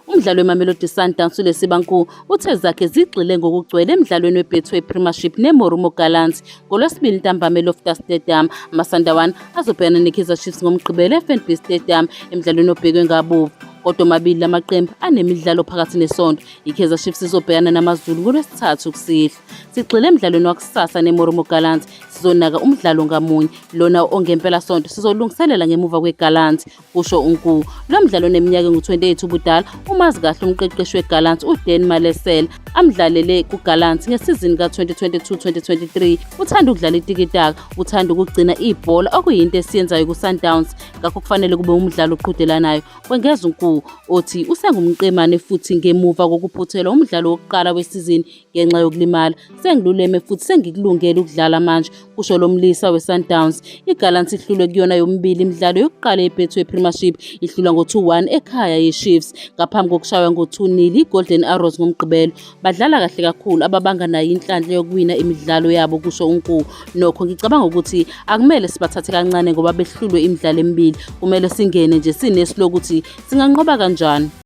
Umdlali weMamelodi Sundowns uLesiba Nku uthe zakhe zigxile ngokugcwele emdlalweni weBetway Premiership neMorumo Gallants ngoLwesibili ntambama eLoftus Stadium. Amasandawana azobhekana neKaizer Chiefs ngoMgqibelo eFNB Stadium emdlalweni obhekwe ngabovu. Kodwa omabili lamaqembu anemidlalo phakathi nesonto. IKaizer Chiefs izobhekana naMaZulu ngoLwesithathu kusihlwa. Sigxile emdlalweni wakusasa neMorumo Gallants. Sizonaka umdlalo ngamunye. Lona ongempelasonto sizolungiselela ngemuva kweGallants. Kusho uNku. Lo mdlalo oneminyaka engu-28 ubudala umazi kahle umqeqeshi weGallants uDan Malesela amdlalele kuGallants ngesizini ka-2022-2023. Uthanda ukudlala itikitaka, uthanda ukugcina ibhola okuyinto esiyenzayo kuSundowns, ngakho kufanele kube umdlalo oqhudelanayo, kwengeza uNku othi usengumqemane futhi ngemuva kokuphuthelwa umdlalo wokuqala wesizini ngenxa yokulimala. Sengiluleme futhi sengikulungele ukudlala manje, kusho lo mlisa weSundowns. IGallants ihlulwe kuyona yomibili imidlalo yokuqala yeBetway Premiership, ihlulwa ngo-2-1 ekhaya yiChiefs ngaphambi kokushaywa ngo-2-0 yiGolden Arrows ngoMgqibelo. Badlala kahle kakhulu ababanga nayo inhlanhla yokuwina imidlalo yabo, kusho uNku. Nokho ngicabanga ukuthi akumele sibathathe kancane ngoba behlulwe imidlalo emibili. Kumele singene nje sinesu lokuthi singanqoba kanjani.